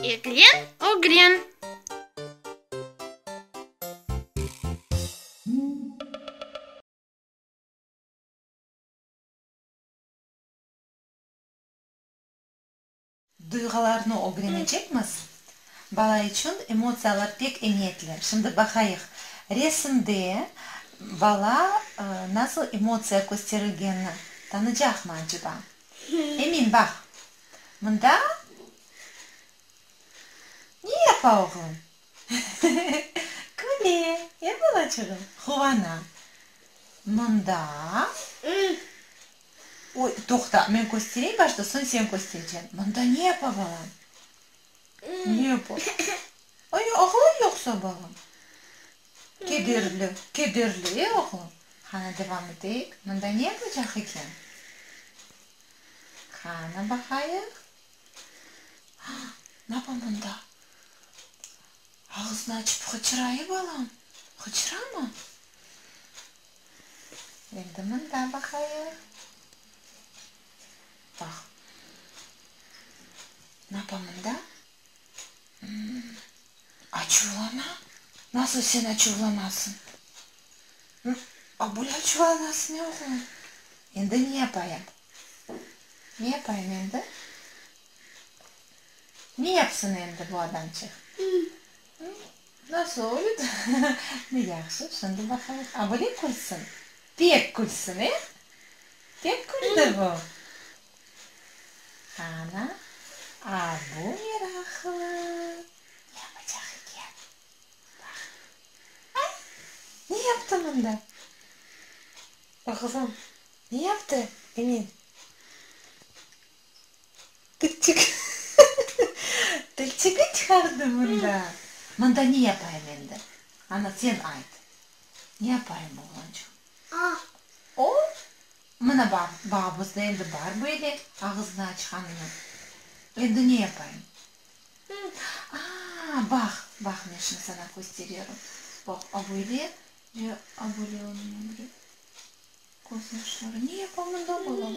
Eglen, ögren. Duyğularnı ögrenecekmiz. Bala içün emotsiyalar pek emiyetli. Şimdi baqayıq, resimde bala nasıl emotsiya kösterilgenini tanıcaqmı aceba? Emin, baq, mında ne yapa oğlum? Küle, e, balaçığım? Quvana. Mında. Oy, toqta, men köstereyim başta, soñ sen köstereceksin. Mında ne yapa balam? Ne yapa? Ay, ağlay yoqsa balam? Kederli, kederli, e, oğlum? Qani, devam eteyik. Mında ne yapacaq eken? Qani, baqayıq. Ne yapa mında? Ağızını açıp hıçıra, e, balam? Hıçıramı? Endi mında baqayıq. Baq. Ne yapa mında? Açuvlana. Nasıl sen açuvlanasıñ? A böyle açuvlanasıñ, e, oğlum? Endi ne yapayım? Ne yapayım endi? Ne yapsın endi bu adamçıq? Nasıl oldı? Ne yahşı, şimdi baqayıq. A böyle külsin? Pek külsin, e? Pek küldi bu. Qana, a bu meraqlı. Ne yapacaq eken? Baq. Ay, ne yaptı mında? Oğlum, ne yaptı, Emin? Tilçik. Tilçigi çıqardı mında. Mında ne yapayım endi? Ana, sen ayt. Ne yapayım, oğlançıq? O, mına bar, babamızda endi bar böyle ağızını açqanını. Endi ne yapayım? A, baq, baq, men şimdi sana kösteriyorum. Baq, a böyle ve a böyle onıñ böyle közyaşları. Ne yapa mında balam?